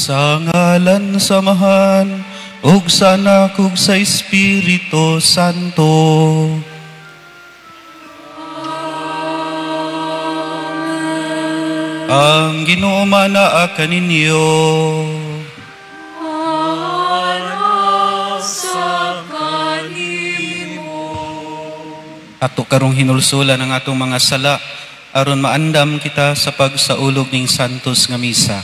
Sa ngalan sa Amahan, ug sa Anak, ug sa Espiritu Santo. Ang Ginoo manaa kaninyo. Ato karong hinulsulan ang atong mga sala aron maandam kita sa pagsaulog ning santos nga misa.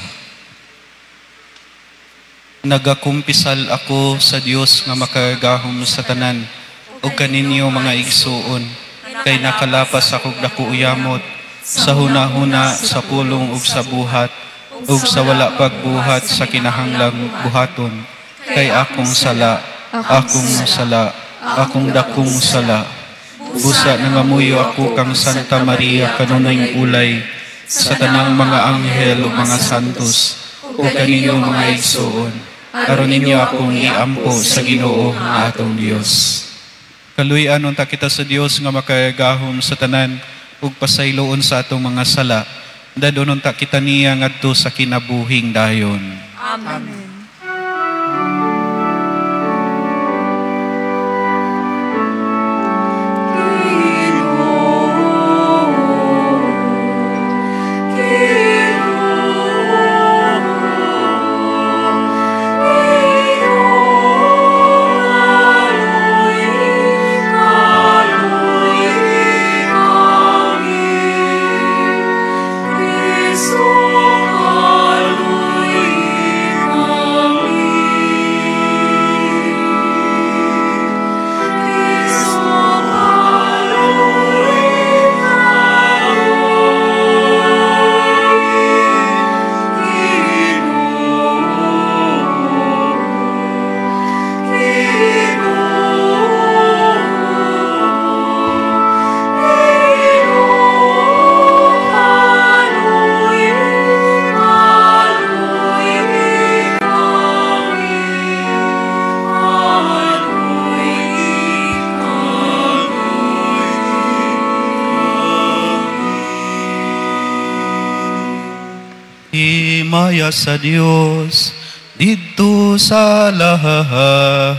Nagakumpisal ako sa Dios nga makagagahom sa tanan ug kaninyo mga igsuon, kay nakalapas akog dako uyamot sa hunahuna, sa pulong ug sa buhat, ug sa wala pagbuhat sa kinahanglang buhaton, kay akong sala, akong sala, akong dakong sala. Busa nangamuyo ako kang Santa Maria kanunay ulay, sa tanang mga anghel ug mga santos, ug kaninyo mga igsuon, aron ninyo akong iampo sa Ginoo nga atong Dios. Kaluy-an unta kita sa Dios nga makagagahom sa tanan ug pasayloon sa atong mga sala. Dadon unta kita niya ngadto sa kinabuhing dayon. Amen. Himaya sa Dios didto sa langit.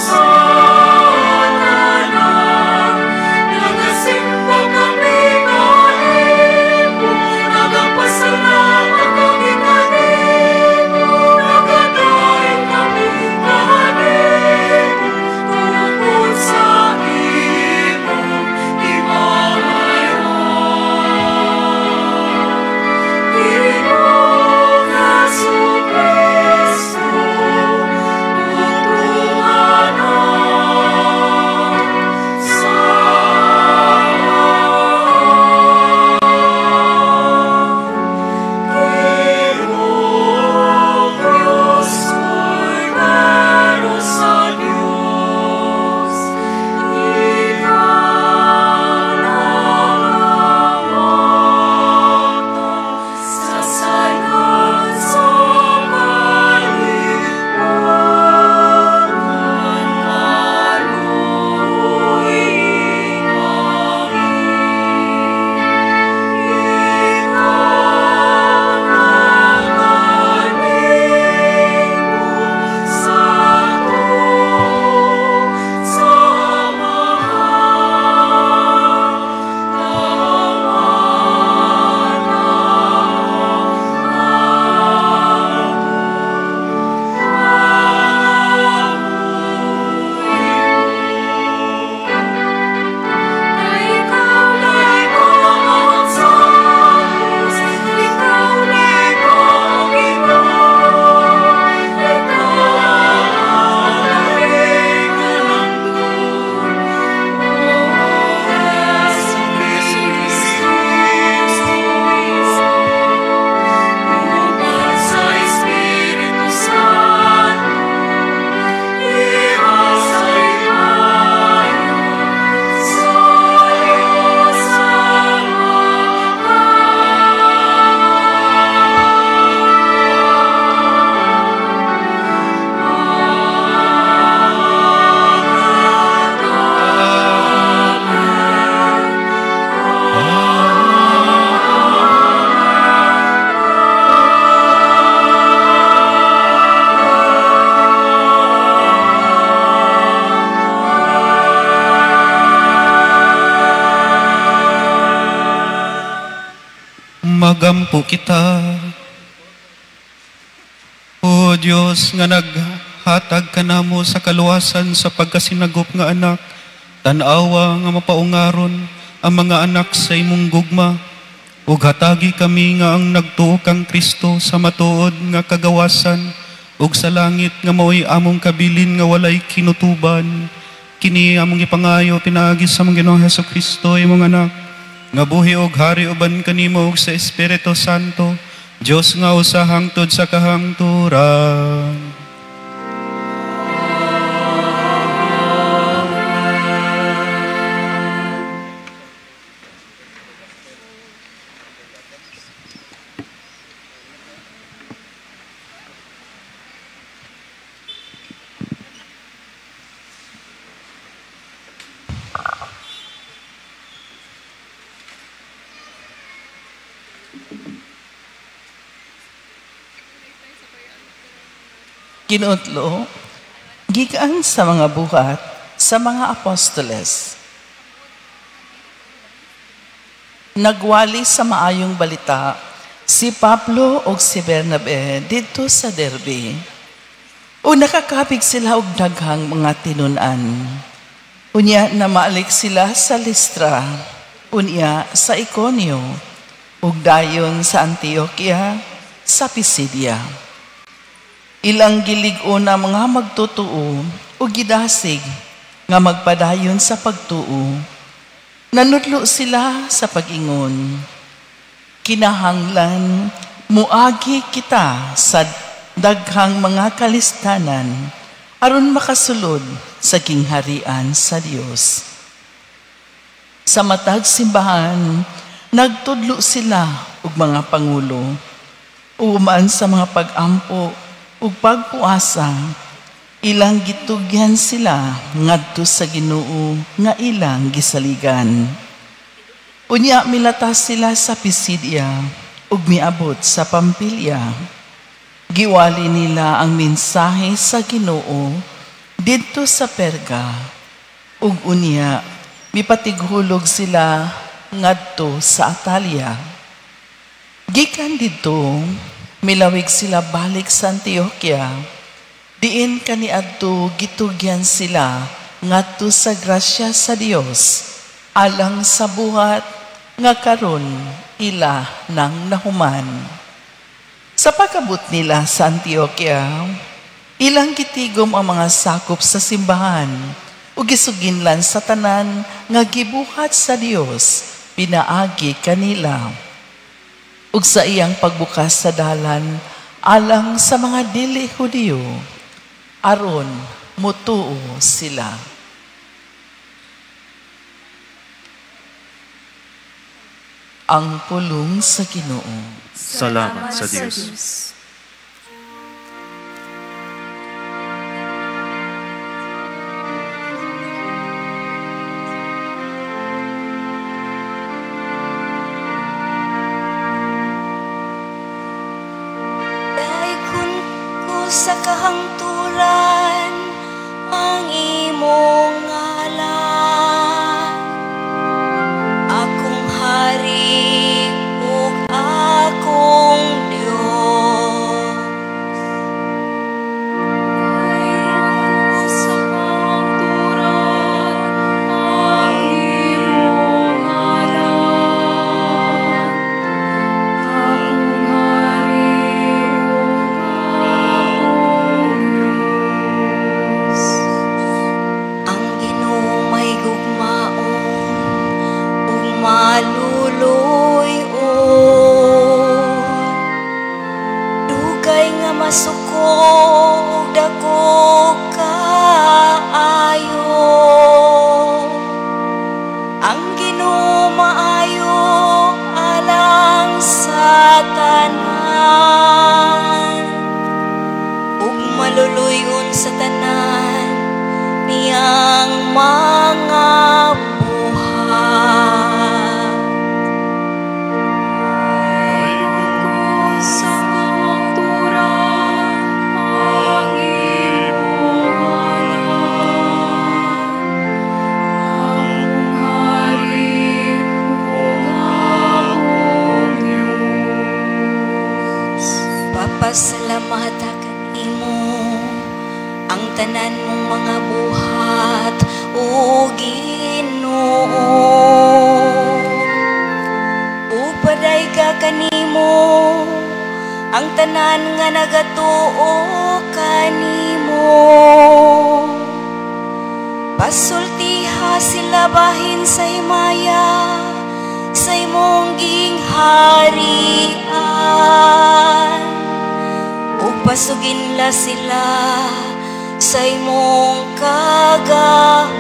Sa Magampo kita. O Dios, nga naghatag kanamo sa kaluwasan sa pagkasinagop nga anak, tan-awa nga mapaungaron ang mga anak sa imong gugma, ug hatagi kami nga ang nagtuo kang Kristo sa matuod nga kagawasan, ug sa langit nga mao'y among kabilin nga walay kinutuban. Kini among ipangayo pinaagi sa among Ginoong Hesus Kristo, imong anak, nga buhi og hari uban kanimo ug sa Espiritu Santo, Dios nga usa hangtod sa kahangturan. Kinutlo, gikan sa mga buhat sa mga apostoles. Nagwali sa maayong balita si Pablo ug si Bernabe didto sa Derbe. O nakakapig sila og daghang mga tinun-an. Unya namaalik sila sa Listra, unya sa Iconio, ug dayon sa Antioquia, sa Pisidia. Ilang gilig-on ang mga magtutuo o gidasig nga magpadayon sa pagtuo. Nanudlo sila sa pag-ingon. Kinahanglan muagi kita sa daghang mga kalistanan aron makasulod sa gingharian sa Dios. Sa matag simbahan, nagtudlo sila og mga pangulo, uman sa mga pag-ampo ug pagpuasa, ilang gitugyan sila ngadto sa Ginoo nga ilang gisaligan. Unya milatas sila sa Pisidia ug miabot sa Pampilia. Giwali nila ang mensahe sa Ginoo didto sa Perga, ug unya mipatighulog sila ngadto sa Atalia. Gikan didto, milawig sila balik sa Antioquia. Diin kaniadto gitugyan sila ngadto sa grasya sa Dios alang sa buhat nga karon ila nang nahuman. Sa pag-abot nila sa Antioquia, ilang gitigom ang mga sakop sa simbahan ug gisuginlan sa tanan nga gibuhat sa Dios pinaagi kanila. Ug sa iyang pagbukas sa dalan alang sa mga dili Hudiyo, aron mutuo sila. Ang pulong sa Ginoo. Salamat sa Dios. Sa kahangturan ang imong ngalan, akong hari ug akong Dios. Sa kahangturan ang imong ngalan, akong hari ug akong Dios. Ang Ginoo may gugmaon ug maluloy-on, dugay nga masuko ug dako kaayo. Ang Ginoo maayo alang sa tanan, ug maluloy-on sa tanan niyang mga buhat. Sa kahangturan ang imong ngalan, akong hari ug akong Dios. tanan mong mga buhat, o Ginoo. Ug padayga kanimo ang tanan nga nagatuo kanimo. Pasultiha sila bahin sa himaya sa imong gingharian, ug pasuginla sila sa imong kagahuman.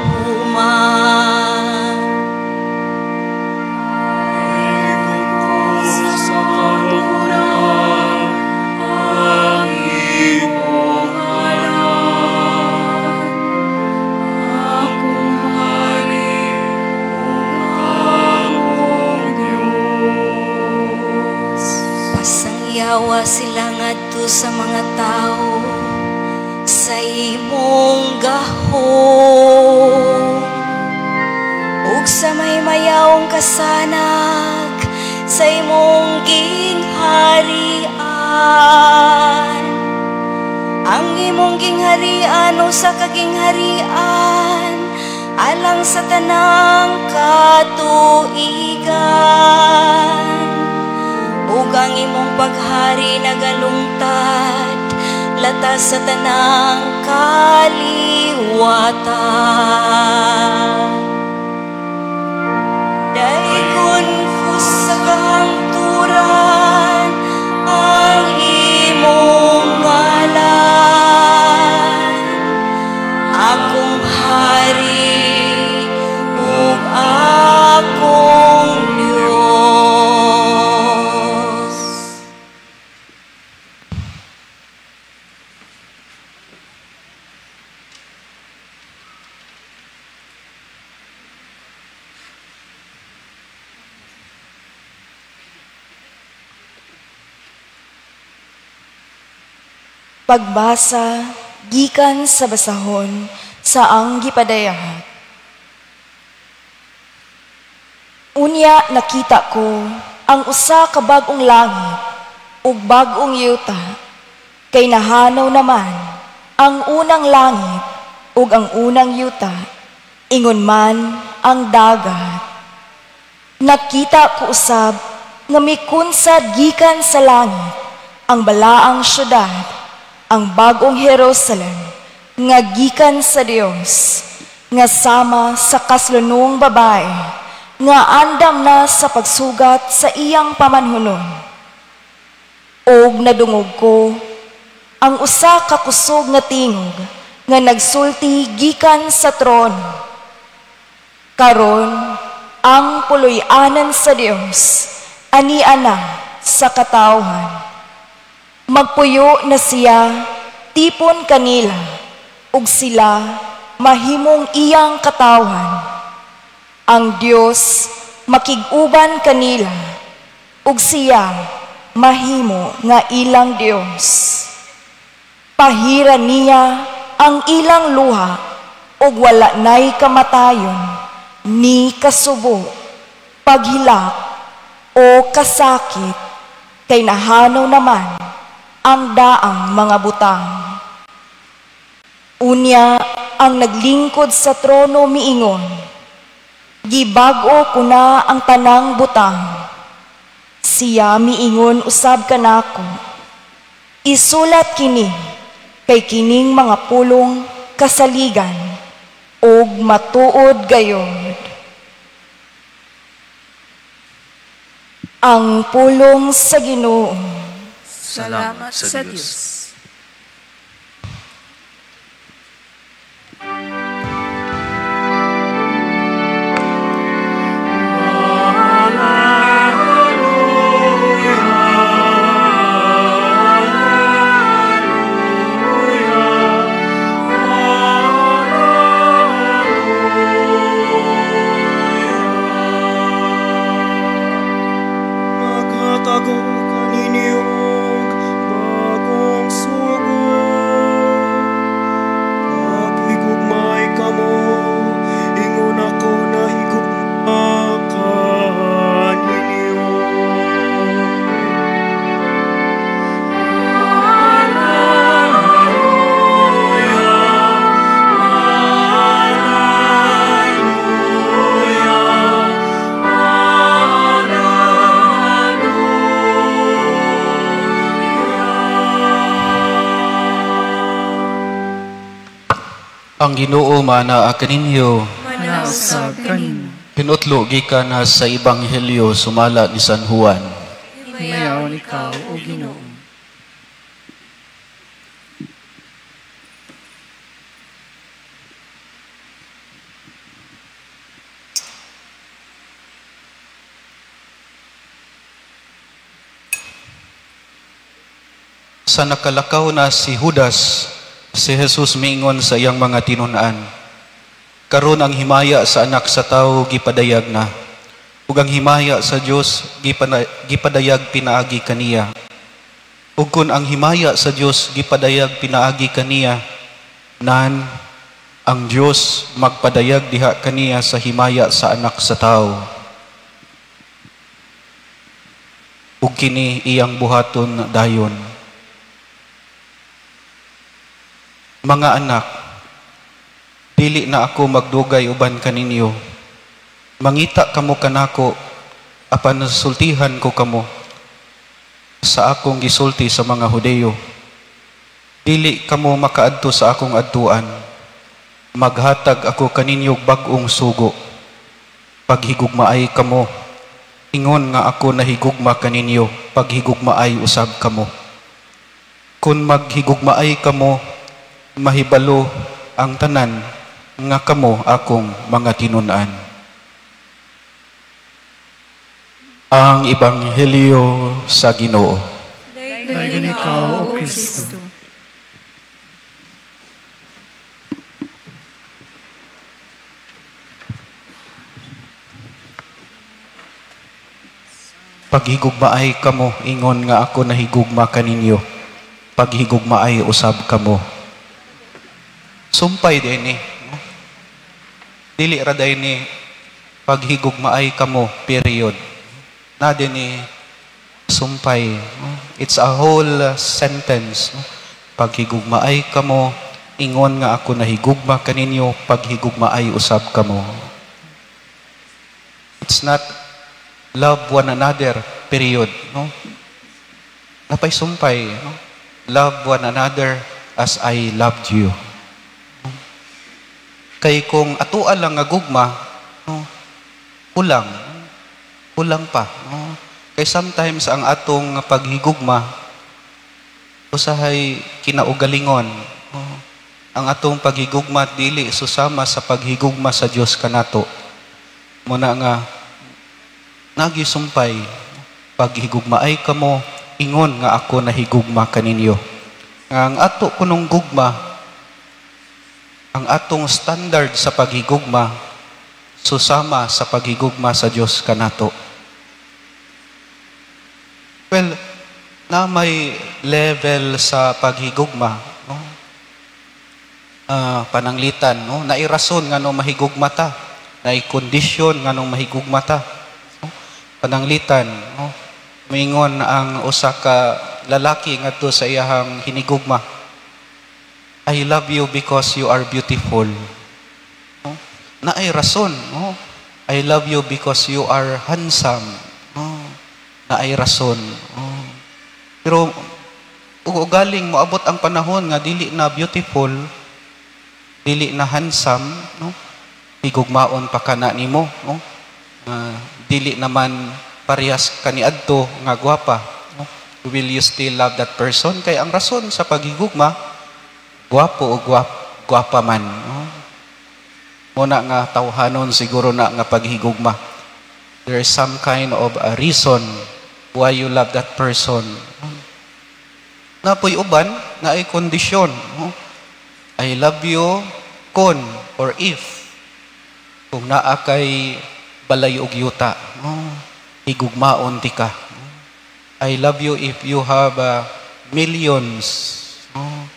Sa kahangturan ang imong ngalan, akong Hari ug akong Dios. Pasangyawa sila ngadto sa mga tawo sa imong gahom, ug sa mahimayawong kasanag sa imong gingharian. Ang imong gingharian usa ka gingharian alang sa tanang katuigan, ug ang imong paghari nagalungtad latas sa tanang kaliwatan. Daygon ko sa kahangturan ang imong ngalan, akong Hari ug akong Dios. Pagbasa gikan sa basahon sa ang gipadayahat. Unya nakita ko ang usa ka bag-ong langit ug bag-ong yuta, kay nahanaw naman ang unang langit ug ang unang yuta, ingon man ang dagat. Nakita ko usab nga mikunsad gikan sa langit ang balaang syudad, ang bag-ong Jerusalem, nga gikan sa Dios, nga sama sa kaslunong babae, nga andam na sa pagsugat sa iyang pamanhunon. Og nadungog ko ang usa ka kusog nga tingog nga nagsulti gikan sa trono. Karon ang puloy-anan sa Dios ania na sa katawhan. Magpuyo na siya tipon kanila, ug sila mahimong iyang katawhan. Ang Dios makig-uban kanila, ug siya mahimo nga ilang Dios. Pahira niya ang ilang luha, ug wala nay kamatayon, ni kasubo, paghilak o kasakit, kay nahanaw naman ang daang mga butang. Unya ang naglingkod sa trono miingon, gibag-o ko na ang tanang butang. Siya miingon usab kanako, isulat kini, kay kining mga pulong kasaligan og matuod gayod. Ang pulong sa Ginoo. Salamat sa Dios. Alleluia, Ang Ginoo maanaa kaninyo. Manausab kanimo. Hinutlo gikan na sa Ebanghelyo sumala ni San Juan. Himayaon ikaw, O Ginoo. Sa nakalakaw na si Judas, si Jesus miingon sa iyang mga tinun-an, karon ang himaya sa anak sa tawo gipadayag na, ug ang himaya sa Dios gipadayag pinaagi kaniya. Ug kun ang himaya sa Dios gipadayag pinaagi kaniya, nan ang Dios magpadayag diha kaniya sa himaya sa anak sa tawo. Ug kini iyang buhaton dayon. Mga anak, dili na ako magdugay uban kaninyo. Mangita kamo kanako, apan sultihan ko kamo sa akong gisulti sa mga Hudeyo. Dili kamo makaadto sa akong adtuan. Maghatag ako kaninyo bag-ong sugo. Paghigugmaay kamo, ingon nga ako nahigugma kaninyo, paghigugmaay usab kamo. Kun maghigugmaay kamo, mahibalo ang tanan nga kamo akong mga tinun-an. Ang Ebanghelyo sa Ginoo. Dayon ikaw, O Kristo. Paghigugmaay kamo, ingon nga ako nahigugma kaninyo. Paghigugmaay usab kamo. Sumpay din ni. No? Dili ra day ni paghigugmaay kamo, period. Na din ni sumpay. No? It's a whole sentence. No? Paghigugmaay kamo, ingon nga ako nahigugma kaninyo, paghigugmaay usab kamo. It's not love one another, period. No? Napay sumpay. No? Love one another as I loved you. Kay kung atoa lang nga gugma, no, kulang. Kulang pa. No? Kay sometimes ang atong paghigugma, usahay kinaugalingon. No? Ang atong paghigugma dili susama sa paghigugma sa Dios kanato. Muna nga nagisumpay, paghigugmaay kamo, ingon nga ako nahigugma kaninyo. Nga ang ato kunong gugma, ang atong standard sa paghigugma, susama sa paghigugma sa Dios kanato. Well, na may level sa paghigugma, no? Pananglitan, no? Nairason nga nung mahigugma ta, naikondisyon nga nung mahigugma ta. No? Pananglitan, no? Mingon ang usa ka lalaki ngadto sa iyahang hinigugma, I love you because you are beautiful. No? Naay rason, no? I love you because you are handsome. No? Naay rason. No? Pero ugaling moabot ang panahon nga dili na beautiful, dili na handsome, no? Higugmaon pa kana nimo, no? Dili naman parehas kaniadto nga gwapa, no? Will you still love that person? Kay ang rason sa paghigugma, gwapo o gwapa man, no? Muna nga tawhanon siguro na nga paghigugma. There is some kind of a reason why you love that person. Napoy uban na ay kondisyon, no? I love you kun or if kung naa kay balay og yuta, no? Higugmaon ti ka. I love you if you have millions, no?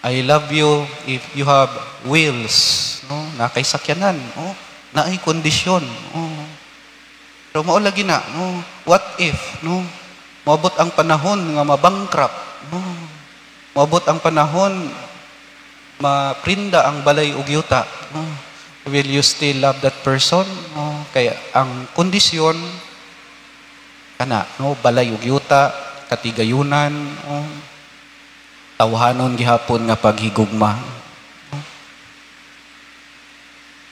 I love you if you have wheels, no? Nakay sakyanan, no? Naay kondisyon, no? Pero mao lagi na, no? What if, no? Moabot ang panahon nga mabankrupt, no? Moabot ang panahon maprinda ang balay og yuta, no? Will you still love that person? No? Kaya ang kondisyon kana, no? Balay og yuta, katigayunan, no? Tawhanon gihapon nga paghigugma.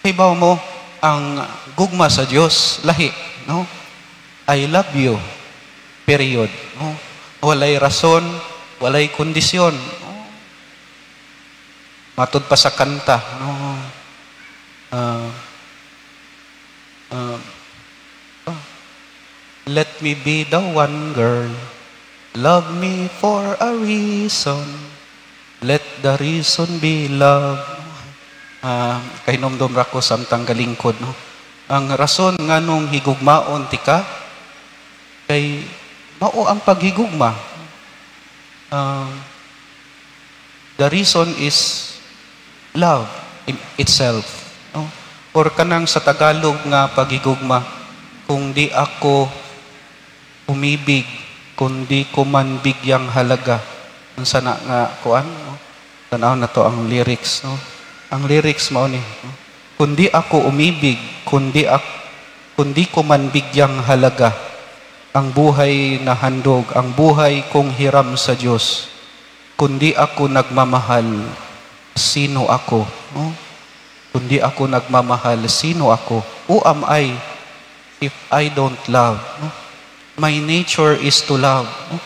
Hibaw mo, ang gugma sa Dios lahi, no? I love you. Period. No? Walay rason, walay kondisyon. No? Matud pa sa kanta, no? Let me be the one, girl. Love me for a reason. Let the reason be love. Kahinomdom ra ko samtang galingkod, no? Ang rason nganong higugmaon tika kay mao ang paghigugma. The reason is love in itself, no? Or kanang sa Tagalog nga paghigugma, kung di ako umibig, kung di ko man bigyang halaga. Unsa na nga kuan, no? Tanaw na to ang lyrics, no? Ang lyrics mao ni, no? Kung di ako umibig, kung di ko man bigyang halaga ang buhay na handog, ang buhay kong hiram sa Diyos. Kung di ako nagmamahal, sino ako? No? Kung di ako nagmamahal, sino ako? Who am I if I don't love? No? My nature is to love. No?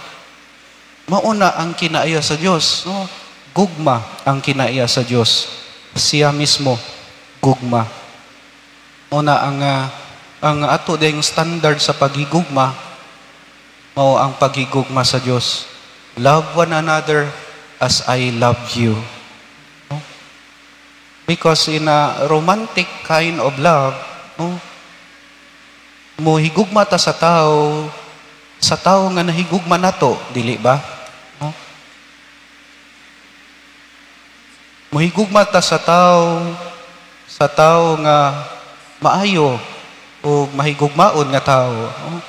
Mauna ang kinaiya sa Diyos. No? Gugma ang kinaiya sa Diyos. Siya mismo, gugma. Una ang ato ding standard sa paghigugma, mao ang paghigugma sa Diyos. Love one another as I love you. No? Because in a romantic kind of love, no, mohigugma ta sa tao nga nahigugma nato, dili ba? No? Mohigugma ta sa tao nga maayo o mahigugmaon nga tao. No?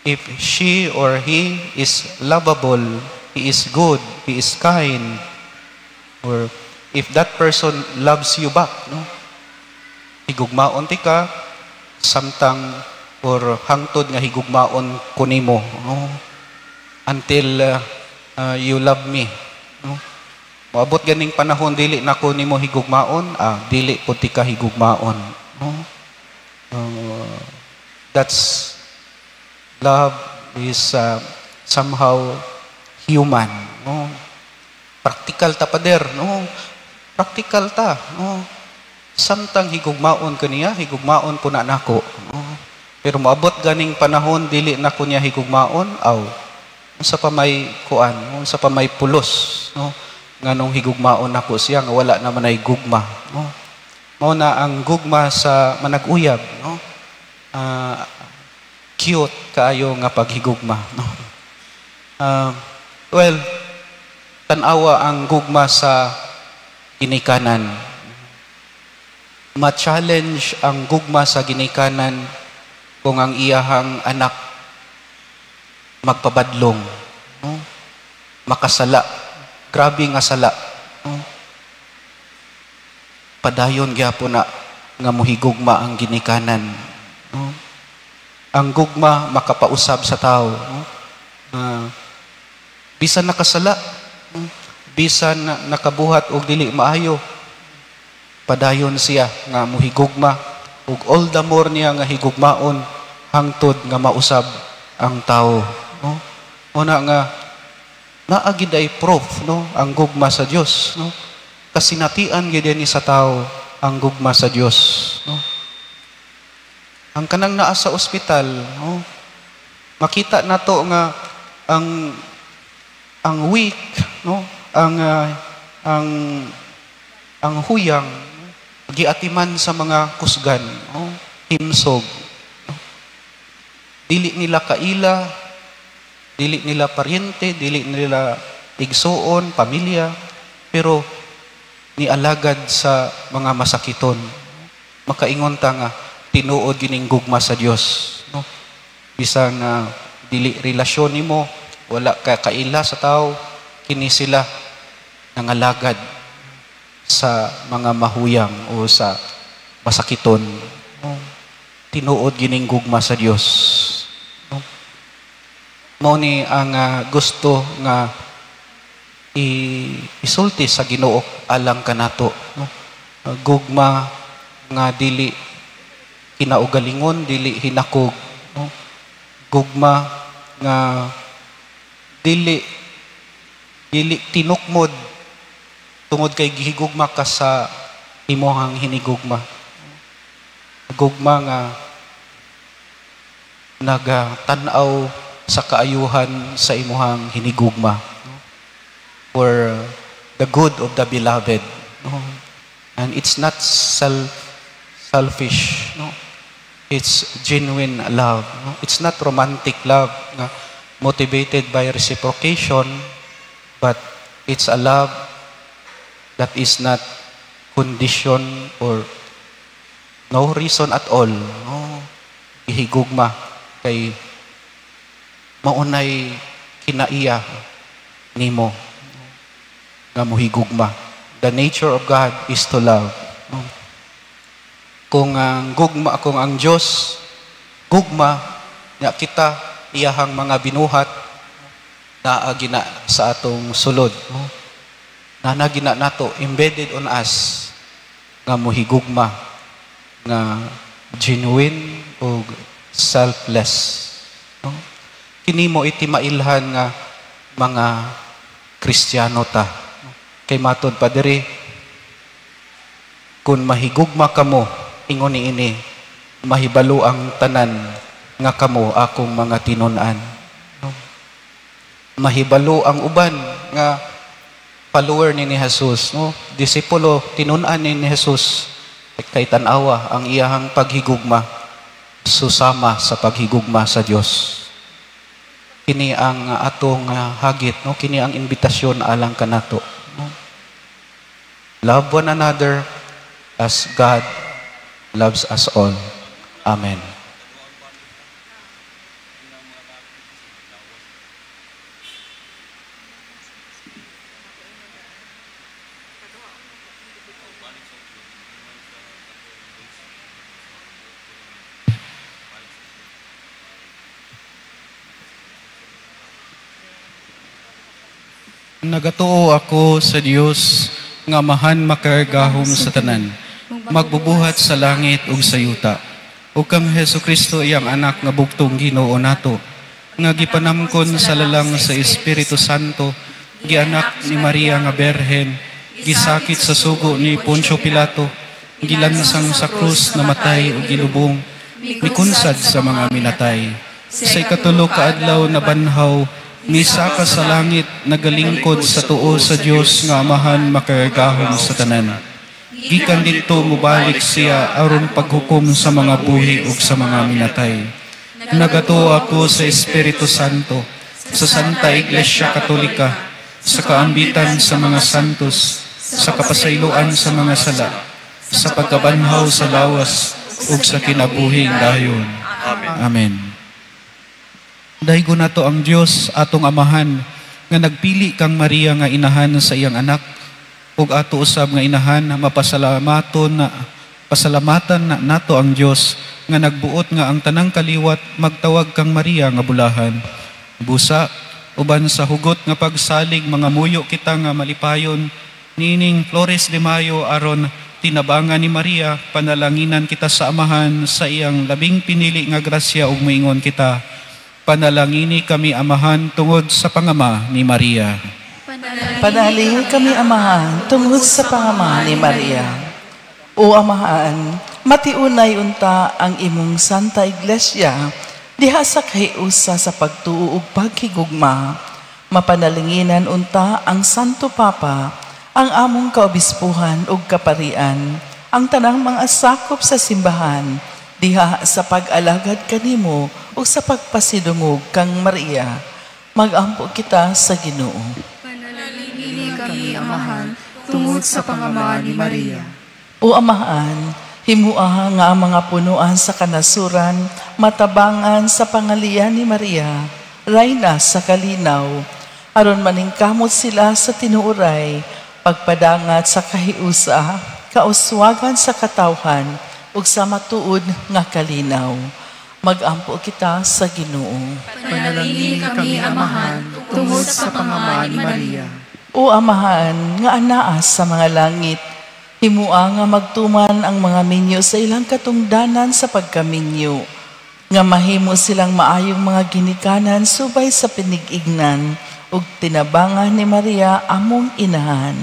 If she or he is lovable, he is good, he is kind, or if that person loves you back, no? Higugmaon ti ka samtang or hangtod nga higugmaon ko nimo, no? Until you love me, no? Moabot ganing panahon dili na ko nimo higugmaon, dili pud ti ka higugmaon, no? That's love is somehow human, no? Practical ta, pader, no? Practical ta, no? Samtang higugmaon ko niya, higugmaon po na nako, no? Pero moabot ganing panahon dili na ko niya higugmaon, aw, unsa pa may kuan, unsa pa may pulos, no? Nganong higugmaon nako siya nga wala naman ay gugma, no? Mao na ang gugma sa manag-uyab, no? Cute kaayo nga paghigugma, no? Well, tan-awa ang gugma sa ginikanan. Ma-challenge ang gugma sa ginikanan kung ang iyahang anak magpabadlong, no? Makasala, grabe nga sala, no? Padayon gyapon na nga mohigugma ang ginikanan, no? Ang gugma makapausab sa tao, no? Bisan nakasala, no? Bisan nakabuhat og dili maayo, padayon siya nga mohigugma ug all the more niya nga higugmaon hangtod nga mausab ang tao, no? Una nga naa gid ay proof, no, ang gugma sa Dios, no? Kasinatian gid ni sa tao ang gugma sa Dios, no? Ang kanang naa sa ospital, no, makita nato nga ang weak, no, ang huyang giatiman sa mga kusgan, no, himsog, no? Dili nila kaila, dili nila paryente, dili nila igsuon, pamilya, pero nialagad sa mga masakiton. Makaingon ta nga tinuod gining gugma sa Dios, no? Bisan na dili relasyon nimo, wala ka kaila sa tao, kini sila nangalagad sa mga mahuyang o sa masakiton, no? Tinuod gining gugma sa Dios, no? Mao ni ang gusto nga isulti sa Ginoo alang kanato, no? Gugma nga dili kinaugalingon, dili hinakog, no? Gugma nga dili dili tinukmod tungod kay gihigugma ka sa imong hinigugma. Gugma nga nagatan-aw sa kaayuhan sa imuhang hinigugma, no? For the good of the beloved, no? And it's not selfish, no? It's genuine love, no? It's not romantic love nga motivated by reciprocation, but it's a love that is not condition or no reason at all, no? Gihigugma kay maunay kinaiya nimo nga mohigugma. The nature of God is to love, no? Kung ang gugma, kung ang Dios gugma nya kita iyahang mga binuhat, naa gina sa atong sulod, no? Naa gina nato, embedded on us nga mohigugma nga genuine o selfless, no? Kini mo iti mailhan nga mga Kristiyano ta, no? Kay matud pa diri, kung mahigugma kamo ingon niini, mahibalo ang tanan nga kamo akong mga tinun-an, no? Mahibalo ang uban nga follower ni Jesus, no? Disipulo, tinun-an ni Jesus, kay tan-awa ang iyahang paghigugma susama sa paghigugma sa Dios. Kini ang atong hagit, no? Kini ang imbitasyon alang kanato, no? Love one another as God loves us all. Amen. Nagatuo ako sa Dios nga Amahan makagagahom sa tanan, magbubuhat sa langit ug sa yuta, ug kang Hesukristo iyang anak nga bugtong Ginoo nato, nga gipanamkon sa lalang sa Espiritu Santo, gianak ni Maria nga Berhen, gisakit sa sugo ni Poncio Pilato, gilansang sa krus, namatay ug gilubong, mikunsad sa mga minatay. Sa ikatulo ka adlaw nabanhaw, misaka sa langit, nagalingkod sa tuo sa Dios nga Amahan makagagahom sa tanan. Gikan didto mobalik siya aron paghukom sa mga buhi ug sa mga minatay. Nagatuo ako sa Espiritu Santo, sa Santa Iglesia Katolika, sa kaambitan sa mga santos, sa kapasayloan sa mga sala, sa pagkabanhaw sa lawas ug sa kinabuhing dayon. Amen. Daygon nato ang Dios atong Amahan nga nagpili kang Maria nga inahan sa iyang anak, ug ato usab nga inahan mapasalamaton na pasalamatan na nato ang Dios nga nagbuot nga ang tanang kaliwat magtawag kang Maria nga bulahan. Busa uban sa hugot nga pagsalig mga muyo kita nga malipayon nining Flores de Mayo aron tinabangan ni Maria, panalanginan kita sa Amahan sa iyang labing pinili nga grasya ug moingon kita, panalangini kami Amahan tungod sa pangama ni Maria. Panalangini kami Amahan tungod sa pangama ni Maria. O Amahan, matiunay unta ang imong Santa Iglesia diha sa kahiusa sa pagtuo ug paghigugma. Mapanalanginan unta ang Santo Papa, ang among kaobispuhan ug kaparian, ang tanang mga sakop sa simbahan diha sa pag-alagad kanimo ug sa pagpasidungog kang Maria. Magampo kita sa Ginoo. Panalangini kami Amahan tungod sa pangama ni Maria. O Amahan, himua nga ang mga punuan sa kanasuran matabangan sa pangalian ni Maria, rayna sa kalinaw, aron maningkamot sila sa tinuoray, pagpadangat sa kahiusa, kauswagan sa katawhan, ug sa matuod nga kalinaw. Magampo kita sa Ginoo. Panalangini kami Amahan tungod sa pangama ni Maria. O Amahan nga anaa sa mga langit, Himua nga magtuman ang mga minyo sa ilang katungdanan sa pagkaminyo, nga mahimo silang maayong mga ginikanan subay sa pinigignan ug tinabangan ni Maria among inahan.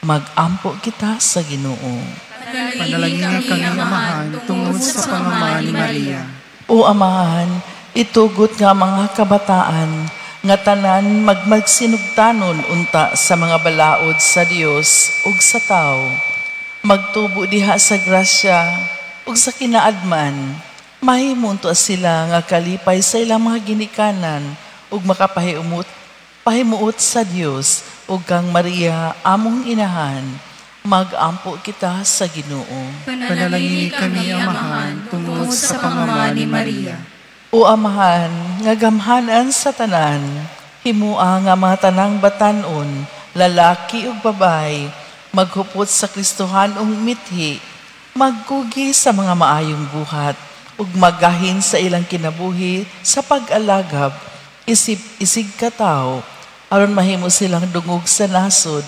Magampo kita sa Ginoo. Panalangini kami, Amahan, tungod sa pangama ni Maria. O Amahan, itugot nga mga kabataan nga tanan magmagsinugtanon unta sa mga balaod sa Dios ug sa tao. Magtubo diha sa grasya ug sa kinaadman. Mahimo unta sila nga kalipay sa ilang mga ginikanan ug makapahiumot pahimuot sa Dios ug kang Maria among inahan. Magampo kita sa Ginoo. Panalangini kami, Amahan, tungod sa pangama ni Maria. O Amahan, nga gamhanan sa tanan, himua nga mga tanang batanon, lalaki ug babae, maghupot sa Kristohanong mithi, magkugi sa mga maayong buhat, ug magahin sa ilang kinabuhi sa pag-alagab, isip isig katawo, aron mahimo silang dungog sa nasod,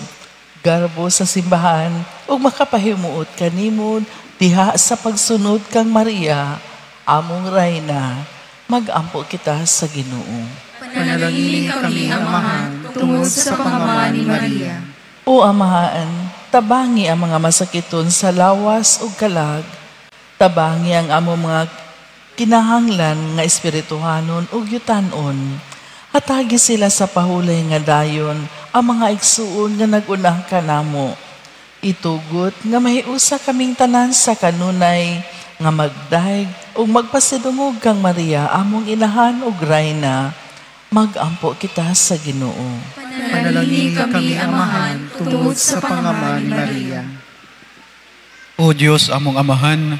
garbo sa simbahan, ug makapahimuot kanimo diha sa pagsunod kang Maria, among rayna. Magampo kita sa Ginoo. Panalangini kami, Amahan, tungod sa pangama ni Maria. O Amahan, tabangi ang mga masakiton sa lawas ug kalag. Tabangi ang among mga kinahanglan nga espirituhanon ug yutanon. Hatagi sila sa pahulay nga dayon ang mga igsuon nga nag-unah kanamo. Itugot nga mahiusa kaming tanan sa kanunay nga magdayeg ug magpasidungog kang Maria among inahan ug rayna. Magampo kita sa Ginoo. Panalangini kami, Amahan, tungod sa pangama ni Maria. O Dios among Amahan,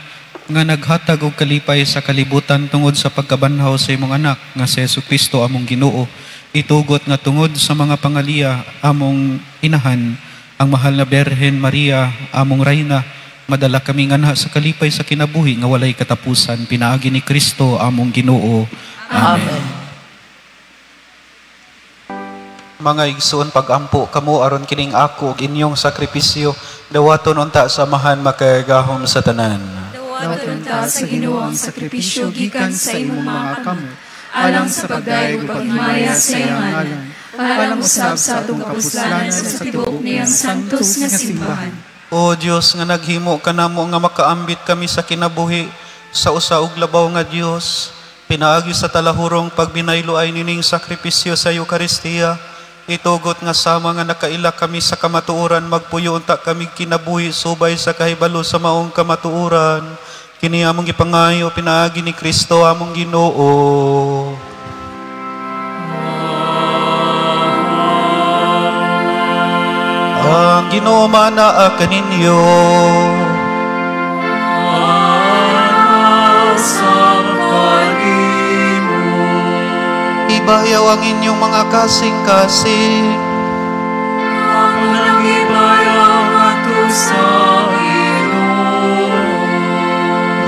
nga naghatag og kalipay sa kalibutan tungod sa pagkabanhaw sa imong anak nga si Hesukristo among Ginoo, itugot nga tungod sa mga pangaliya among inahan, ang mahal na Berhen Maria among rayna, madala kami nganha sa kalipay sa kinabuhi nga walay katapusan pinaagi ni Kristo among Ginoo. Amen. Amen. Mga igsoon, pagampo kamo aron kining ako ug inyong sakripisyo dawaton unta sa Amahan makagagahom sa tanan. Dawaton ta sa Ginoo ang sakripisyo gikan sa imong mga kamot, alang sa pagdayeg ug paghimaya sa iyang ngalan, alang usab sa atong kapuslanan sa tibuok niyang santos nga simbahan. O Dios nga naghimo kanamo nga makaambit kami sa kinabuhi sa usa og labaw nga Dios, pinaagi sa talahurong pagbinayloay nining sakripisyo sa Eukaristiya, itugot nga sama nga nakaila kami sa kamatuoran, magpuyo unta kami kinabuhi subay sa kahibalo sa maong kamatuoran. Kini among gipangayo pinaagi ni Kristo among Ginoo. Ang Ginoo manaa kaninyo. Ibayaw ang inyong mga kasing-kasing. Ako nang ibayaw ato sa Ginoo.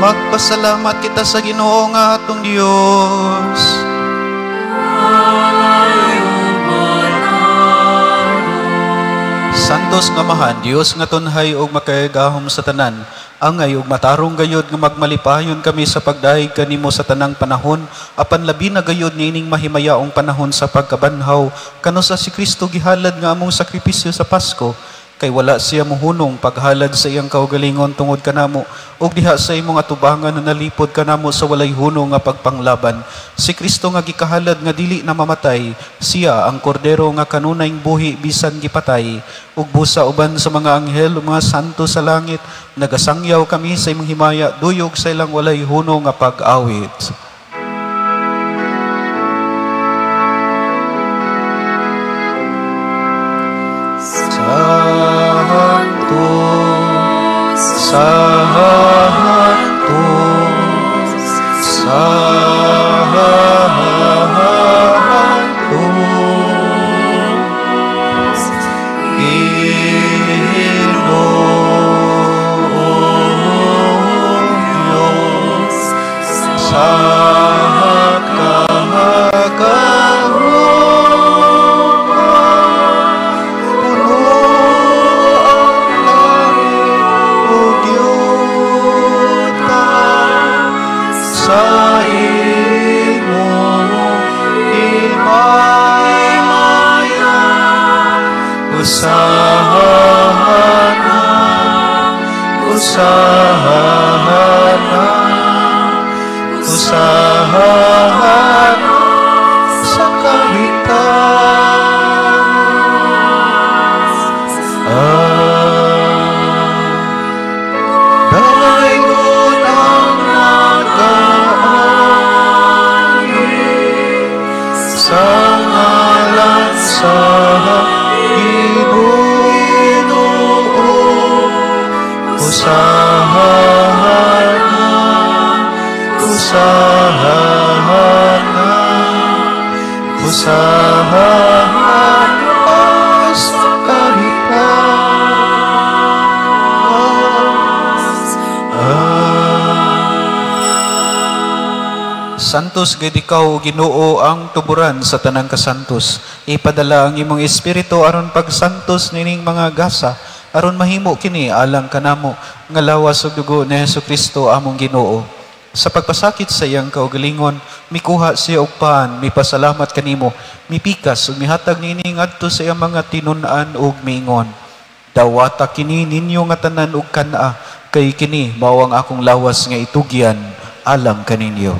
Magpasalamat kita sa Ginoo nga atong Dios. Santos nga Amahan, Dios nga tunhay ug makagagahom sa tanan, angay ug matarong gayod nga magmalipayon kami sa pagdayeg kanimo sa tanang panahon, apan labi na gayod niining mahimayaong panahon sa pagkabanhaw, kano sa si Kristo gihalad nga among sakripisyo sa Pasko, kay wala siya mohunong paghalad sa iyang kaugalingon tungod kanamo, ug diha sa imong atubangan na nalipod kanamo sa walay hunong nga pagpanglaban. Si Kristo nga gikahalad nga dili na mamatay, siya ang kordero nga kanunayng buhi bisan gipatay, ug busa uban sa mga anghel ug mga santo sa langit, nagasangyaw kami sa imong himaya duyog sa ilang walay hunong nga pag-awit. Santo, Santo, Santo, Ginoong Diyos, sa kakahuma, puno ang langit Hosana, Hosana sa kahitaas. Dayon ang nagaagi sa ngalan sa Ginoo. Hosana, Hosana, Hosana sa kahitaas. Santos gid ikaw, Ginoo, ang tuburan sa tanang kasantos. Ipadala ang imong espiritu aron pagsantos nining mga gasa, aron mahimo kini alang kanamo nga lawas ug dugo ni Hesukristo among Ginoo. Sa pagpasakit sa iyang kaugalingon, mikuha siya og paan, mipasalamat kanimo, mipikas ug mihatag niini ngadto sa iyang mga tinun-an ug miingon: Dawata kini ninyo nga tanan ug kan-a, kay kini mao ang akong lawas nga itugyan alang kaninyo.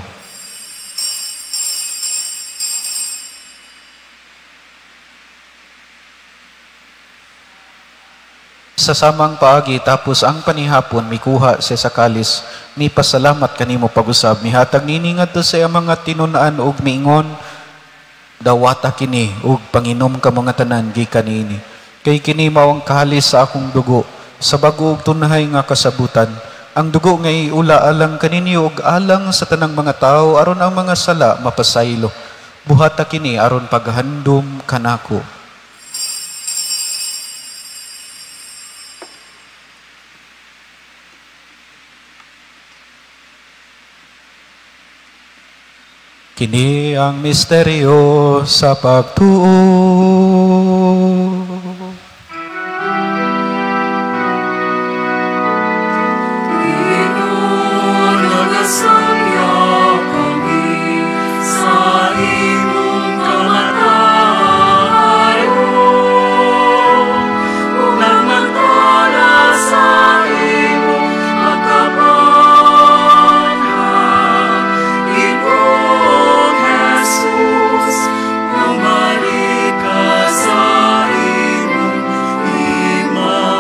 Sa samang paagi tapos ang panihapon, mikuha siya sa kalis, mipasalamat kanimo pag-usab, mihatag niini ngadto sa iyang mga tinun-an ug miingon: Dawata kini ug panginom kamo nga tanan gikan niini, kay kini mao ang kalis sa akong dugo, sa bag-o ug tunhay nga kasabutan. Ang dugo nga iula alang kaninyo ug alang sa tanang mga tawo aron ang mga sala mapasaylo. Buhata kini aron paghandom kanako. Kini ang misteryo sa pagtuo. Ginoo, nagasangyaw kami sa imong kamatayon, ug nagmantala sa imong pagkabanhaw. Ginoong Jesus, bumalik ka sa imong himaya.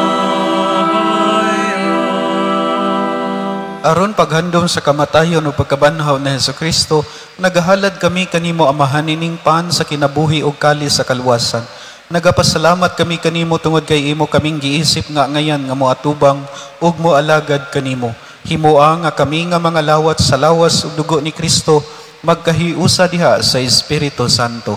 Aron paghandom sa kamatayon o pagkabanhaw ni Hesukristo, nagahalad kami kanimo Amahan nining pan sa kinabuhi ug kalis sa kaluwasan. Nagapasalamat kami kanimo tungod kay imo kaming giisip nga ngayan nga moatubang ug moalagad kanimo. Himoa nga kami nga mga lawat sa lawas ug dugo ni Kristo magkahiusa diha sa Espiritu Santo.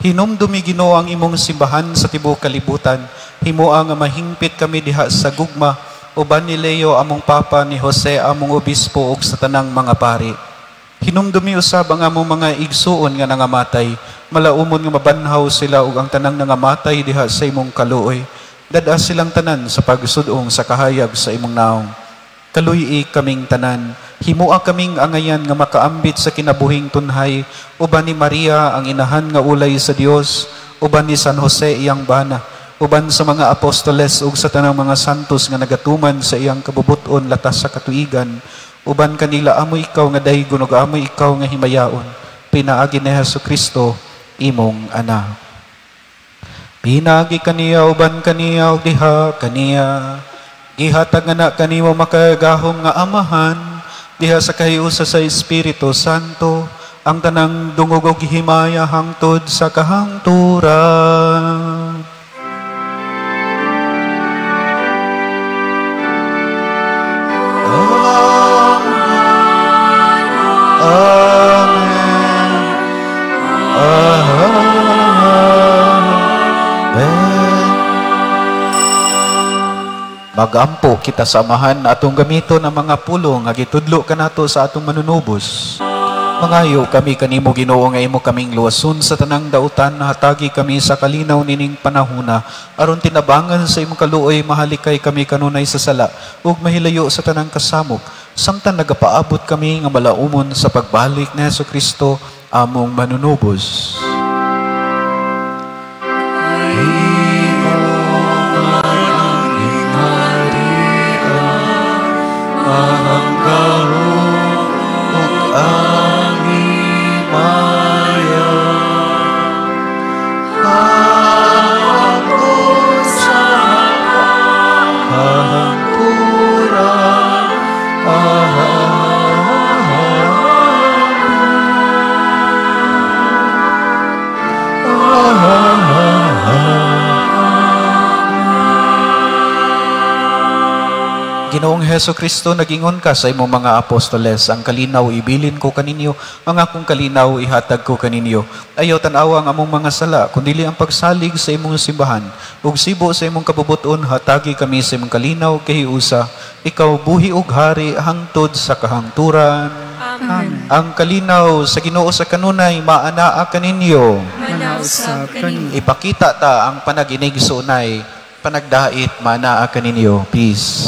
Hinumdumi Ginoo ang imong simbahan sa tibuok kalibutan. Himoa nga mahingpit kami diha sa gugma uban ni Leo among Papa, ni Jose among Obispo ug sa tanang mga pari. Hinumdumi usab ang among mga igsuon nga nangamatay, malaumon nga mabanhaw sila ug ang tanang nangamatay diha sa imong kaluoy. Dad-a silang tanan sa pagsud-ong sa kahayag sa imong naong. Kaluy-i kaming tanan, himoa kaming angayan nga makaambit sa kinabuhing tunhay, uban ni Maria ang inahan nga ulay sa Dios, uban ni San Jose iyang bana, uban sa mga apostoles ug sa tanang mga santos nga nagatuman sa iyang kabubut-on latas sa katuigan, uban kanila amoy ikaw nga daygon ug amoy ikaw nga himayaon, pinaagi ni Hesukristo imong Anak. Pinaagi kaniya uban kaniya ug diha kaniya, gihatag nga na kanimo makagahom nga Amahan diha sa kahiusa sa Espiritu Santo ang tanang dungog ug himaya hangtod sa kahangturan. Amen. Amen. Magampo kita sa Amahan atong gamiton ang mga pulong nga gitudlo kanato sa atong manunubos. Mangayo kami kanimo Ginoo nga imo kaming luwason sa tanang dautan, hatagi kami sa kalinaw nining panahuna aron tinabangan sa imong kaluoy mahalikay kami kanunay sa sala ug mahilayo sa tanang kasamok, samtang nagapaabot kami nga malaumon sa pagbalik ni Hesukristo among manunubos. Imo man ang gingharian, Ginoong Heso Kristo, nagingon ka sa imong mga apostoles, ang kalinaw ibilin ko kaninyo, ang akong kalinaw ihatag ko kaninyo. Ayaw tan-awa ang among mga sala, kundili ang pagsalig sa imong simbahan. Ug sibo sa imong kabubuton, hatagi kami sa imong kalinaw kahiusa. Ikaw buhi ug hari hangtod sa kahangturan. Amen. Ang kalinaw sa Ginoo sa kanunay maanaa kaninyo. Manausab kanimo. Ipakita ta ang panaginig sunay, panagdait maanaa kaninyo. Peace.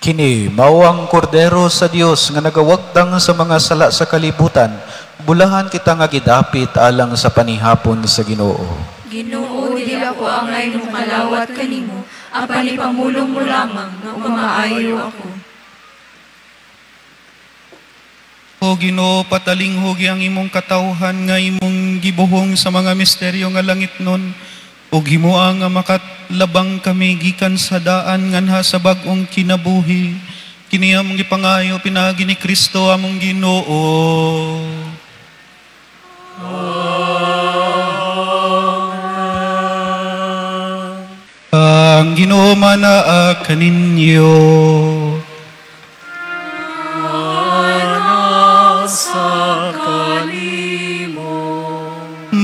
Kini mao ang kordero sa Dios nga nagawagtang sa mga sala sa kalibutan. Bulahan kita nga gidapit alang sa panihapon sa Ginoo. Ginoo, dili ako angay mokalawat kanimo, apan ipamulong mo lamang nga umaayo ako. O Ginoo, patalinghugi ang imong katawhan nga imong gibuhong sa mga misteryo nga langit nun. Ug himoa nga makatlabang kami gikan sa daan nganha sa bag-ong kinabuhi. Kini among gipangayo pinaagi ni Kristo among Ginoo. Amen. Ang Ginoo manaa kaninyo.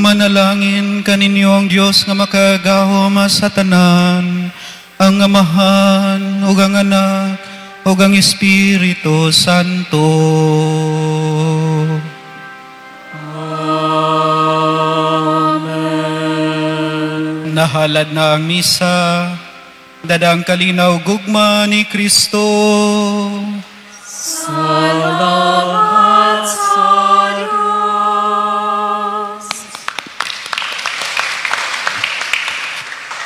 Manalangin kaninyo ang Dios nga makagahom sa tanan, ang Amahan ug ang Anak ug ang Espiritu Santo. Amen. Nahalad na ang misa, dadang kalinaw gugma ni Kristo.